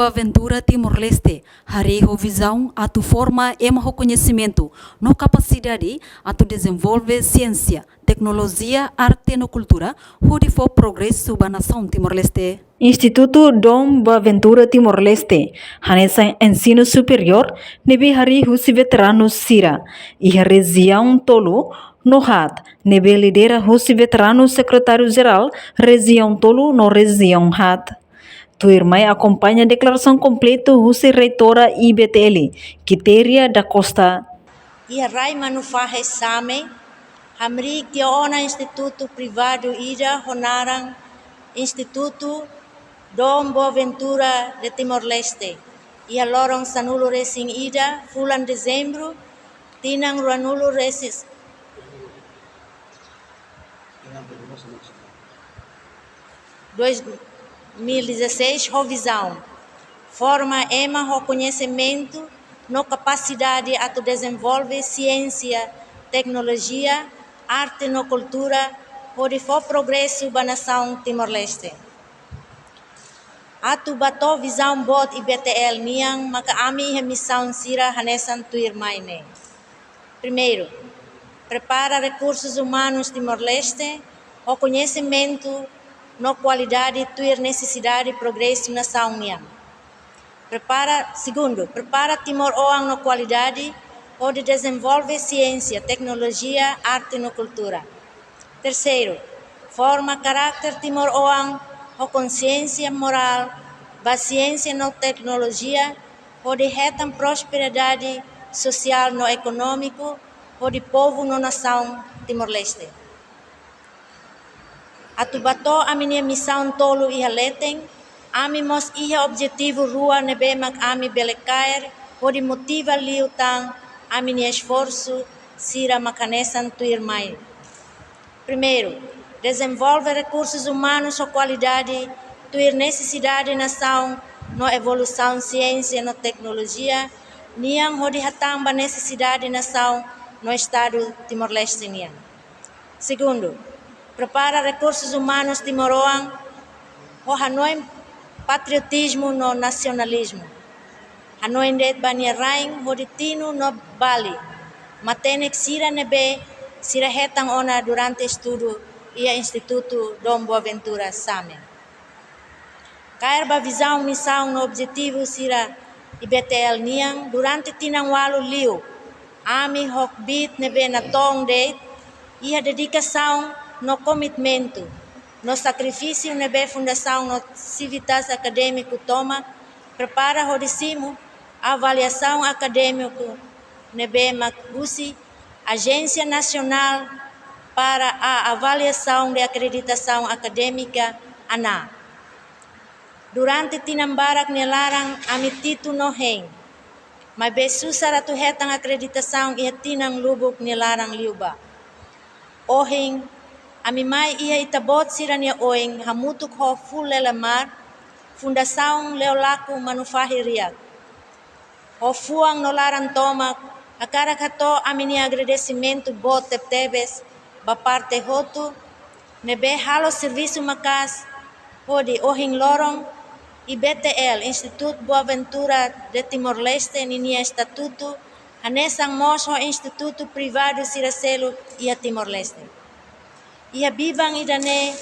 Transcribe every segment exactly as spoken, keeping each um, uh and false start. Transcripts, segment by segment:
Boaventura Timor-Leste harii ho vizaun atu forma ema ho koñesimentu no kapasidade atu dezenvolve siénsia, teknolojia, arte no kultura, hodi fó progresu ba nasaun Timor-Leste. Institutu Dom Boaventura Timor-Leste hanesan ensinu superiór ne'ebé harii husi veteranu sira iha rejiaun tolu no haat, ne'ebé lidera husi veteranu sekretáriu-jerál rejiaun tolu no rejiaun haat. Tuirmai akompaña deklarasaun kompletu husi reitora I B T L, Quitéria da Costa. Iha rai Manufahi Same, hamriik tiha ona institutu privadu ida ho naran Institutu Dom Boaventura de Timor-Leste, iha loron sanulu-resin-ida fulan Dezembru, tinan ruanulu-resin, dois mil e dezasseis, ho vizaun forma ema ho koñesimentu no kapasidade atu dezenvolve siénsia, teknolojia, arte no kultura, hodi fó progresu ba nasaun Timor-Leste. Atu bá to'o vizaun boot I B T L nian, maka ami iha misaun sira hanesan tuirmai ne'e. Primeiru, prepara rekursus umanus Timor-Leste ho koñesimentu no kualidade tuir nesesidade progresu nasaun nian. Prepara, segundu, prepara timoroan no kualidade hodi dezenvolve siénsia, teknolojia, arte no kultura. Terseiru, forma karakter timoroan ho konsiénsia morál ba siénsia no teknolojia, hodi hetan prosperidade sosiál no ekonómiku hodi povu no nasaun Timor-Leste. Atu bá to'o ami-nia misaun tolu iha leten, ami mós iha objetivu rua ne'ebé mak ami bele kaer hodi motiva liután ami-nia esforsu sira, mak hanesan tuirmai. Primeiru, dezenvolve rekursus umanus ho kualidade tuir nesesidade nasaun no evolusaun siénsia no teknolojia nian, hodi hatán ba nesesidade nasaun no Estadu Timor-Leste nian. Segundu, prepara rekursus umanus timoroan ho hanoin patriotizmu no nasionalizmu. Hanoin de'it ba nia rain hodi tinu no bali matenek sira ne'ebé sira hetan ona durante estudu iha Institutu Dom Boaventura Same. Kaer ba vizaun, misaun no objetivu sira I B T L nian, durante tinan ualu liu, ami ho kbiit ne'ebé natoon de'it, iha dedikasaun no komitmentu no sakrifísiu ne'ebé Fundasaun no Civitas Akadémiku tomak, prepara hodi simu avaliasaun akadémiku ne'ebé mak husi Agência Nacional para a Avaliação de Acreditação Académica, ANAAA. Durante tinan barak nia laran ami titu no hein, maibé susar atu hetan akreditasaun iha tinan lubuk nia laran liubá. Ohin, ami mai iha ita-boot sira-nia oin hamutuk ho Fulela Mar, Fundasaun Leo-Laku Manufahi Riak. Ho fuan no laran tomak, hakarak hato'o ami-nia agradesimentu boot tebetebes ba parte hotu ne'ebé halo servisu maka'as hodi ohin loron I B T L, Institutu Boaventura de Timor-Leste, ninia estatutu hanesan mós ho institutu privadu sira seluk iha Timor-Leste. Iha biban ida-ne'e,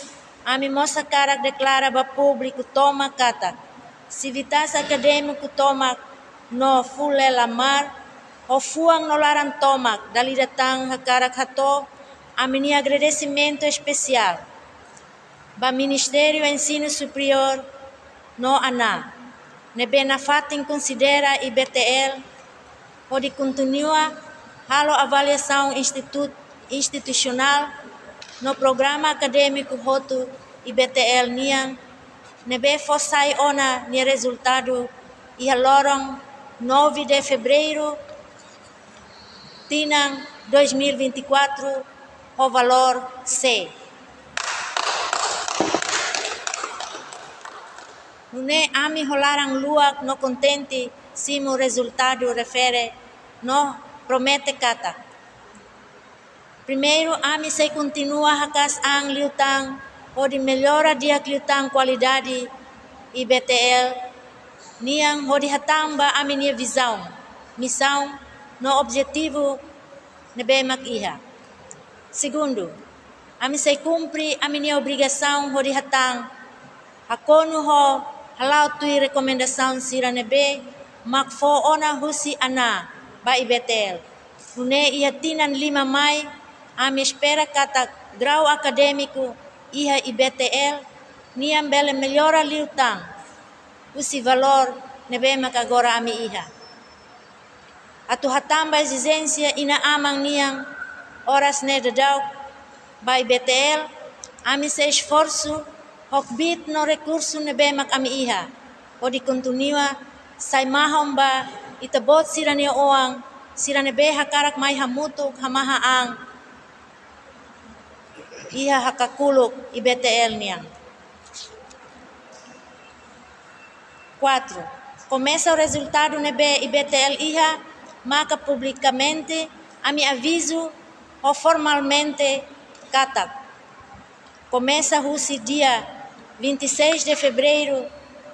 ami mós hakarak deklara ba públiku tomak katak Civitas Akadémiku tomak no Fulela Mar, ho fuan no laran tomak, dala ida tan hakarak hato'o ami-nia agradesimentu espesiál ba Ministériu Ensinu Superiór no ANAAA, ne'ebé nafatin konsidera I B T L hodi kontinua halo avaliasaun institu-, institusionál no programa akadémiku hotu I B T L nian, ne'ebé fó sai ona nia rezultadu iha loron nove de Fevereiru, tinan dois mil e vinte e quatro, ho valór C. Nune'e ami ho laran luak no kontente simu rezultadu refere no promete katak, primeiru, ami sei kontinua haka'as an liután hodi mellora di'ak liután kualidade I B T L nian hodi hatán ba ami-nia vizaun, misaun no objetivu ne'ebé mak iha. Segundu, ami sei kumpre ami-nia obrigasaun hodi hatán, hakonu ho hala'o tuir rekomendasaun sira ne'ebé mak fó ona husi ANAAA ba I B T L. Nune'e iha tinan lima mai, ami espera katak grau akadémiku iha I B T L nian bele mellora liután husi valór ne'ebé mak agora ami iha. Atu hatán ba ezijénsia inan-aman nian oras ne'e daudauk ba I B T L, ami sei esforsu ho kbiit no rekursu ne'ebé mak ami iha, hodi kontinua sai mahon ba ita-boot sira-nia oan, sira ne'ebé hakarak mai hamutuk hamahan an iha hakakuluk I B T L nian. Quatro, komesa ho rezultadu ne'ebé I B T L iha, maka publikamente ami avizu ho formalmente katak komesa husi dia vinte e seis de fevereiro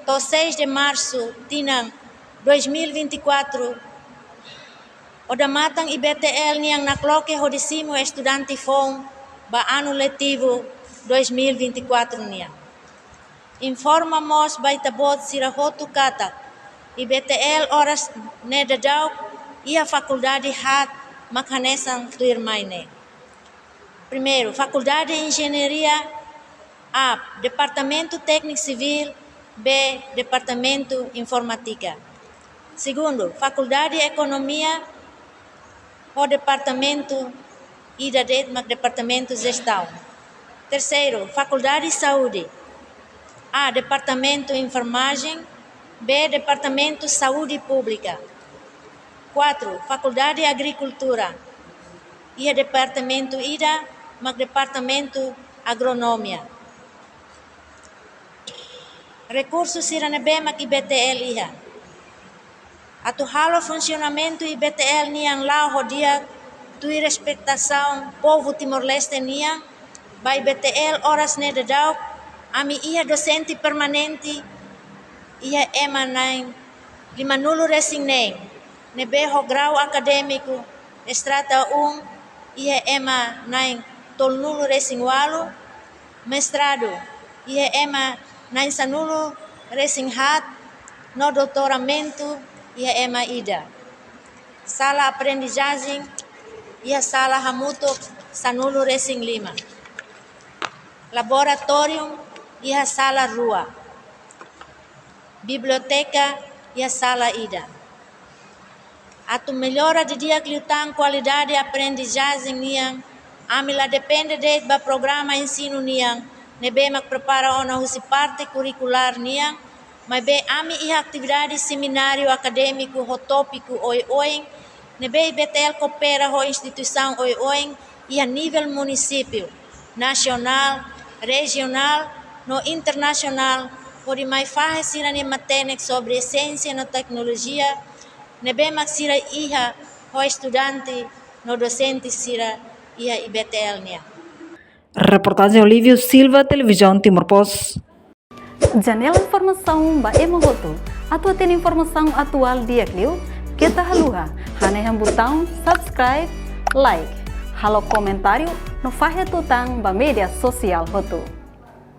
to'o seis de março tinan dois mil e vinte e quatro, odamatan I B T L nian nakloke hodi simu estudante foun ba anu letivu dois mil e vinte e quatro nian. Informa mós ba ita-boot sira hotu katak I B T L oras ne'e daudauk iha fakuldade haat mak hanesan tuirmai ne'e. Primeiru, Fakuldade Enjeñaria, A, Departamentu Tékniku Sivíl, B, Departamentu Informátika. Segundu, Fakuldade Ekonomia ho departamentu ida de'it mak Departamentu Jestaun. Terseiru, Fakuldade Saúde, A, Departamentu Enfermajen, B, Departamentu Saúde Públika. Quatro, Fakuldade Agrikultura, iha departamentu ida mak Departamentu Agronomia. Rekursu sira ne'ebé mak I B T L iha. Atu halo funsionamentu I B T L nian la'o ho di'ak tuir espetasaun povu Timor-Leste nian, ba I B T L oras ne'e daudauk ami iha dosente permanente, iha ema na'in limanulu-resin-neen, ne'ebé ho grau akadémiku estrata um iha ema na'in tolunulu-resin-ualu, mestradu iha ema na'in sanulu-resin-haat, no doutoramentu iha ema ida. Sala aprendizajen iha sala hamutuk sanulu-resin-lima. Laboratóriu iha sala rua. Biblioteka iha sala ida. Atu mellora didi'ak liután kualidade aprendizajen nian, ami la depende de'it ba programa ensinu nian ne'ebé mak prepara ona husi parte kurikulár nian, maibé ami iha atividade semináriu akadémiku ho tópiku oioin ne'ebé I B T L koopera ho instituisaun oioin iha nivel munisípiu, nasionál, rejionál no internasionál, hodi mai fahe sira-nia matenek sobre siénsia no teknolojia ne'ebé mak sira iha ho estudante no dosente sira iha I B T L nian. Reportajen Olívio Silva, Televizaun Timor Post. Janela informasaun ba ema hotu. Atu hatene informasaun atuál di'ak liu, keta haluha hanehan butaun subscribe, like, halo komentáriu no fahe tutan ba média sosiál hotu.